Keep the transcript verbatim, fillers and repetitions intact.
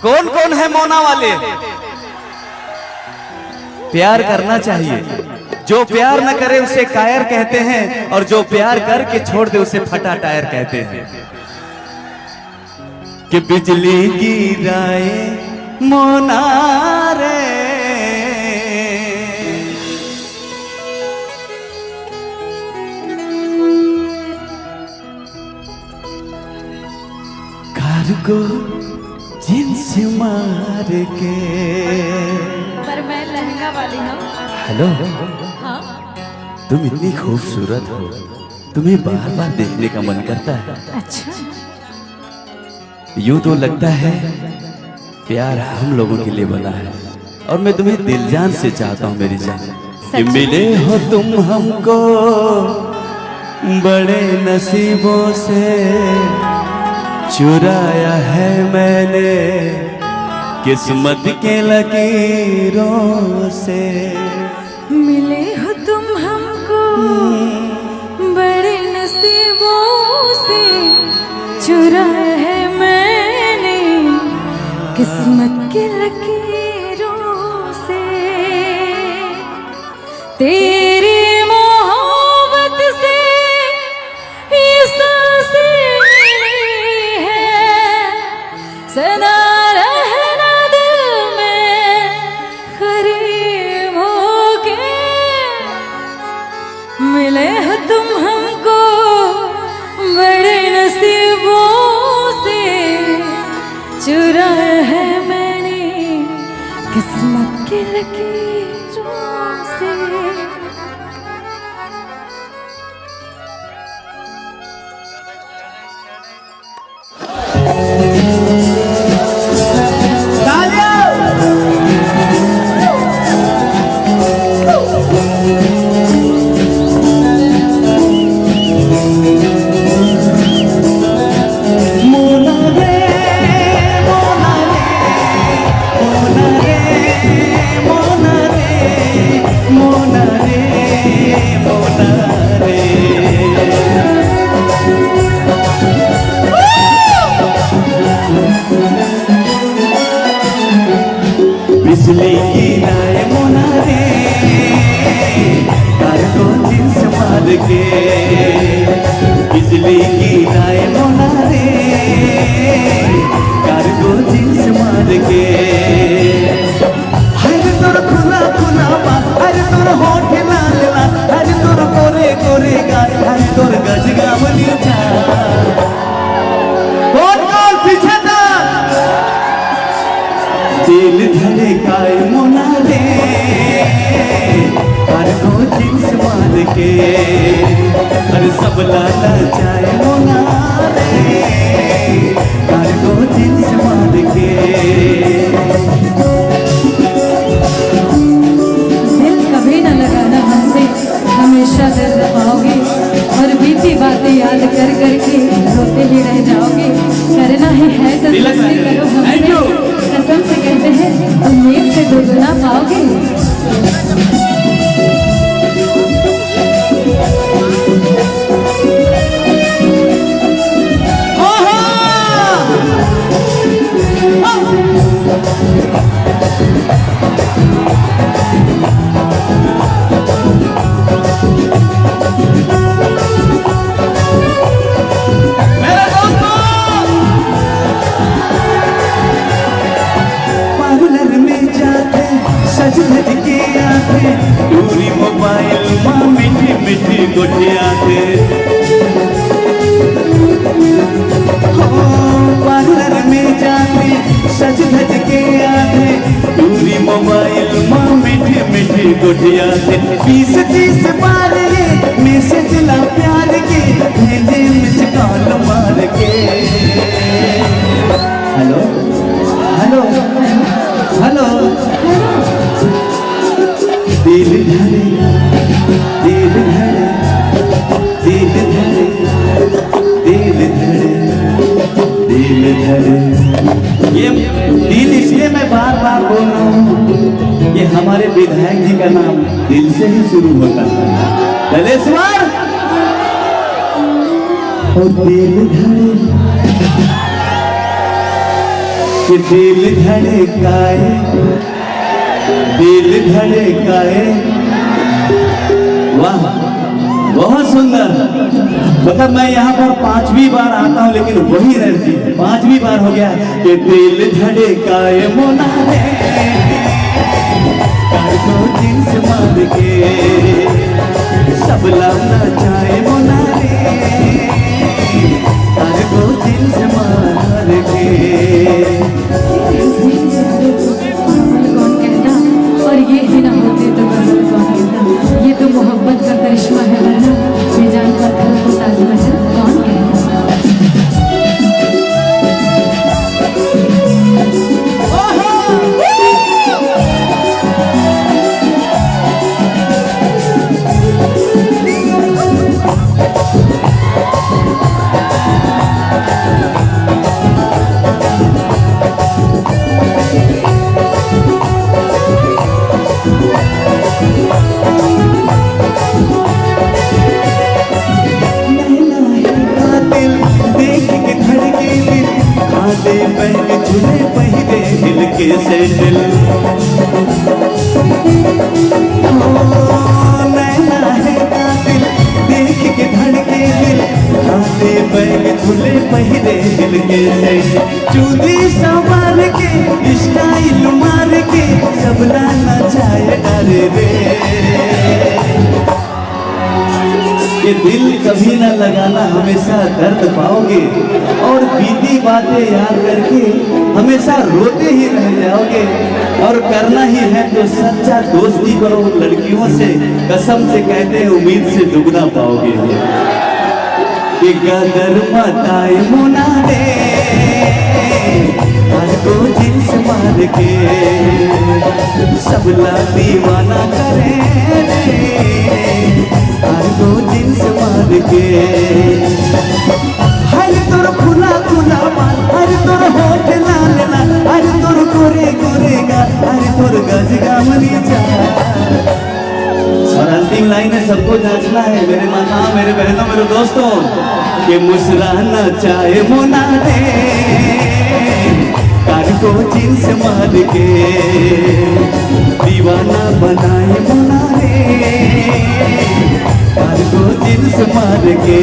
कौन कौन है मोना वाले? प्यार करना चाहिए। जो प्यार न करे उसे कायर कहते हैं, और जो प्यार करके छोड़ दे उसे फटा टायर कहते हैं। कि बिजली गिराए मोना रे। कार्गो जींस मार के। पर मैं लहंगा वाली हूँ। हेलो। हाँ। तुम इतनी खूबसूरत हो, तुम्हें बार बार देखने का मन करता है। अच्छा। यूं तो लगता है प्यार हम लोगों के लिए बना है, और मैं तुम्हें दिल जान से चाहता हूँ मेरी जान। कि मिले हो तुम हमको बड़े नसीबों से, चुराया है मैंने किस्मत के लकीरों से। मिले हो तुम हमको बड़े नसीबों से, चुरा है मैंने किस्मत के लकीरों से। तेरी मोहब्बत से ये सांसें मिली है, सदा रहना दिल में करीब होके। मिले हो तुम हमको बड़े नसीबों से, चुरा है मैंने किस्मत के लकीरों से। बिजली गिराए मोना रे, कार्गो जींस मार के। बिजली गिराए मोना रे, कार्गो जींस मार के। हर तोर खुला खुला बा, हर तोर होठ लाल लाल, हर तोर गोरे गोरे गाल, हर तोर गजगावनी चाल। कौन कौन पीछे तक? दिल धड़काए मोना रे, कार्गो जींस मार के। अरे सब लाला चाहे मोना रे, कार्गो जींस मार के। दिल कभी न लगाना हमसे, हमेशा दर्द पाओगे और बीती बातें याद कर करके रोते ही रह जाओगे। करना ही है तो दोस्ती करो हमसे। Thank you। कसम से कहते हैं, उम्मीद से दुगुना पाओगे। मेरे दोस्तों, पार्लर में जाथे, सज धज के आथे, टूरी मोबाइल मा मीठी मीठी गोठियाथे। हो, पार्लर में जाथे, सज धज के आथे, टूरी मोबाइल मा मीठी मीठी गोठियाथे। बीस तीस बार ये मैसेज ला प्यार के भेजे, मिस कॉल मार के। Hello, hello, hello. दिल धड़े, दिल धड़े, दिल धड़े, दिल धड़े, दिल धड़े। ये दिल इसलिए मैं बार बार बोल रहा हूँ कि हमारे विधायक जी का नाम दिल से ही शुरू होता है। दलेश्वर। ओ दिल धड़े। दिल धड़काए, दिल धड़काए। वाह, बहुत सुंदर। मतलब, मैं यहाँ पर पांचवी बार आता हूँ, लेकिन वही एनर्जी है। पांचवी बार हो गया कि दिल धड़काए मोना रे, कार्गो जींस मार के, सबला नचाए मोना रे, कार्गो जींस मार के। कौन कहता, और ये ही ना होते तो गजल कौन कहता। ये तो मोहब्बत का करिश्मा है, वरना बेजान पत्थरों को ताजमहल कौन कहता। नैना है कातिल, देख के धड़के दिल, खादे बैग झूले पहिरे हिल के सैंडल। ओ, नैना है कातिल, देख के धड़के दिल, खादे बैग झूले पहिरे हिल के सैंडल। चूंदी संवार के, स्टाइल मार के, सबला नचाए डारे रे। ये दिल कभी ना लगाना, हमेशा दर्द पाओगे, और बीती बातें याद करके हमेशा रोते ही रह जाओगे। और करना ही है तो सच्चा दोस्ती करो लड़कियों से, कसम से कहते हैं, उम्मीद से दुगना पाओगे। कि गदर मताए मोना रे, कार्गो जींस मार के, सबला दीवाना करे रे, कार्गो जींस मार के। हर तोर खुला खुला बाल, हर तोर होठ लाल लाल, हर तोर गोरे गोरे गाल, हर तोर गजगामनी चाल। और अंतिम लाइन है, सबको नाचना है, मेरे माताओं, मेरे बहनों, मेरे दोस्तों, कि मुसरा नचाए मोना रे, कार्गो जींस मार के, दीवाना बनाए मोना रे, कार्गो जींस मार के।